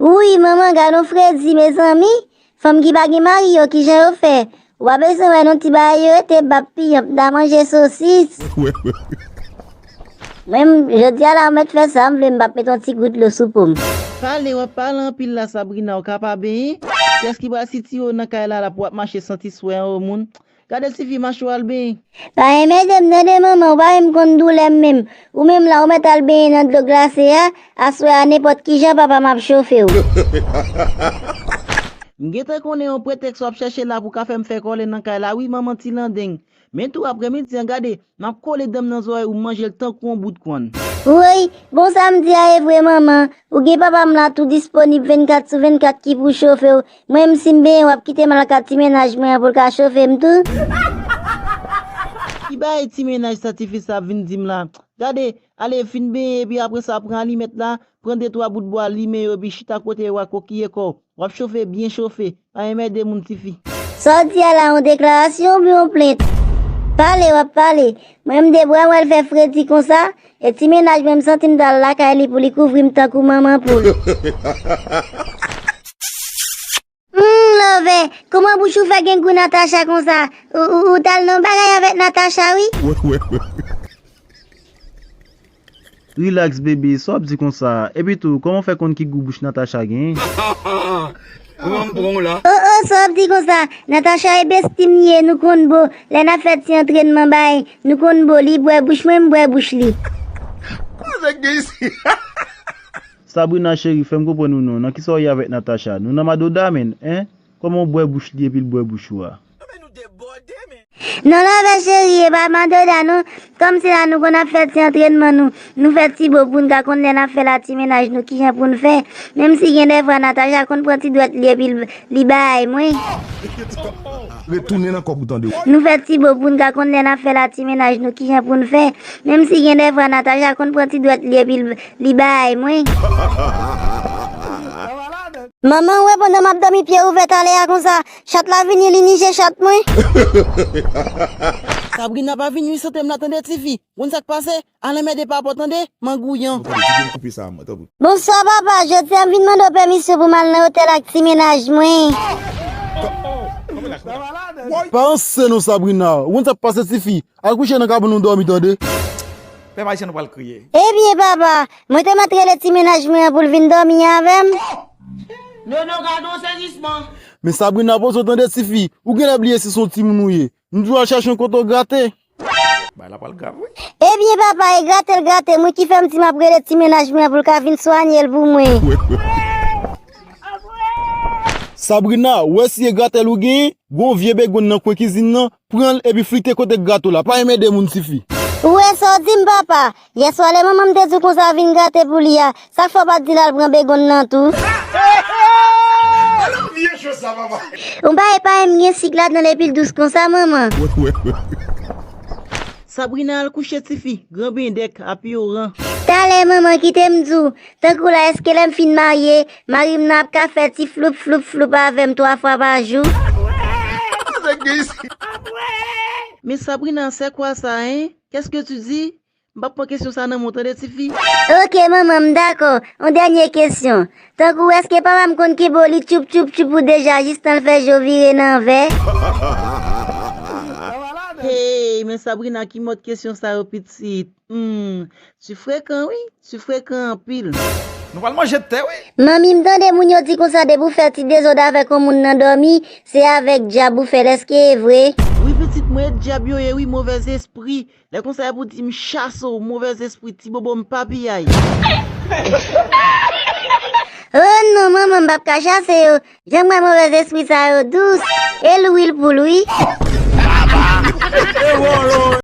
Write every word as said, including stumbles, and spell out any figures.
Wouy, manman, gad on fredi, mezanmi. Fanm ki pa gen mari yo, kijan yo fè? Ou pa bezwen wè non ti bagay yo rete, bab piyan, m ta manje sosis. Mwen, jodi a la, ou mèt fè sa, m vle m p ap met on ti gout dlo sou po m. Pale, w ap pale anpil la, Sabrina, ou ka pa benyen? Kiyès ki pral sitiye w nan kay la, la pou w ap mache santi swè an o moun? Gade tifi mache w al benyen. Pa enmède m tande manman, ou pa menm konn doulè m menm. Ou menm la, ou mèt al benyen nan dlo glase a, aswè a nenpòt kijan papa m ap chofe w. M gentan konnen yon pretèks w ap chèche la pou ka fè m fè kòlè nan kay la wi, manman ti landeng. Men tou aprèmidi an, gade, m ap kole dan m nan zòrèy ou, m manje l tankou yon bout kwann. Woy, bon sa m di a e vre manman, ou gen papa m la tou disponib vennkat sou vennkat ki pou chofe w. Mwen menm si m benyen w ap kite m al ka ti mennaj mwen an pou l ka chofe m tou. Ki bagay ti mennaj sa tifi sa ap vin di m la? Gade, ale fin benyen epi apre sa pran alimèt la, pran de twa bout bwa limen yo epi chita kote yo ak kokiye kò w. W ap chofe byen chofe, pa enmède moun tifi. Sa w di a la yon deklarasyon oubyen yon plent? Pale w ap pale. Mwen m de bra mwen l fè fredi konsa, e ti mennaj mwen m santi m t al lakay li pou li kouvri m tankou manman poul. Humm, Love, kòman bouch ou fè gen gou Natacha konsa? Ou, ou, ou t al nan bagay avèk Natacha wi. Rilaks bebe, sa w ap di konsa? Epi tou, kòman w fè konn ki gou bouch Natacha genyen? Kòman m pran w la? Oh, oh, sa w ap di konsa? Natacha e besti m ye, nou konn bo. Lè n ap fè ti antrènman bay, nou konn bo, li bwè bouch mwen, m bwè bouch li. Kòman nèg gen isi? Sabrina cheri, fè m konprann ou non, nan kisa w ye avèk Natacha? Nou nan madoda menn, en? Kòman w bwè bouch li epi l bwè bouch ou a? Non, Love cheri, e pa madoda non. Kòm se la nou konn ap fè ti antrènman nou, nou fè ti bo pou n ka konn lè n ap fè la ti mennaj nou kijan pou n fè. Menm si gen dèfwa Natacha konn pran ti dwèt li epi l, li bay mwen. Retounen nan kòb ou tande. Nou fè ti bo pou n ka konn lè n ap fè la ti mennaj nou kijan pou n fè. Menm si gen dèfwa Natacha konn pran ti dwèt li epi l, li bay mwen. Manman, ou wè pandan m ap dòmi pye ouvè talè a konsa, chat la vini, li nije chat mwen. Sabrina pa vin ui sante m la tande tifi. Ou konn sa k pase? Al anmède papa w tande, mangouyan. Bon, tande, kite m koupe sa, mwen, tanpri. Bonswa, papa. Jodi a m vin mande w pèmisyon pou m al nan otèl ak ti mennaj mwen. Pa ranse non, Sabrina. Ou konn sa k pase, tifi? Al kouche nan kabann ou dòmi, tande. Pèp Ayisyen nou pral kriye. Ebyen, papa, mwen te mèt rele ti mennaj mwen an pou l vin dòmi avè m. Nono, gade yon sezisman. Men Sabrina, poze w tande, tifi. Ou genlè bliye si se yon timoun ou ye. M di w al chache yon kote w grate. Bagay la pral grav, wi. Ebyen, papa, e grate l grate, mwen ki fè m di m ap rele ti mennaj mwen an pou l ka vin swanye l pou mwen. Sabrina, ou wè si e gratèl ou genyen, gon vye begonn nan kwen kizin nan, pran l epi flite kote grato la. Pa enmède moun, tifi. Ou wè sa w di m, papa? Yèswa, lè manman m te di w konsa vin grate pou li a, sa k fè w pa t di l al pran begonn nan tou? Vye cho sa, papa. Yon bagay parèy m gen sik ladan l epi l dous konsa, manman. Sabrina al kouche, tifi, gran bendèk, api oran. Talè, manman, kite m di w, tankou la, èske lè m fin marye, mari m nan ap ka fè ti floup, floup, floup avè m twa fwa pa jou? Men Sabrina, c'est quoi ça, hein? Qu'est-ce que tu dis? M p ap pran kesyon sa nan men w, tande, tifi. Oke, manman, m dakò. Yon dènye kesyon. Tankou, èske papa m konn kenbe w li tchoup, tchoup, tchoup ou deja jistan l fè je w vire nan vè? Hey, men Sabrina, ki mòd kesyon sa yo, pitit? Hmm, tu frekan, wi. Tu frekan anpil. Nou pral manje tè, wi. Manmi, m tande moun yo di konsa depi w fè ti dezòd avèk yon moun nan dòmi, se avèk dyab ou fè l, èske e vre? Wi, pitit mwen, e dyab yo ye, wi, movèzespri. Lè konsa, epi w di m chase w, movèzespri, ti bobo m pa piyay. Oh non, manman, m p ap ka chase yo. Jan m wè movèzespri sa yo dous. E lwil pou l, wi.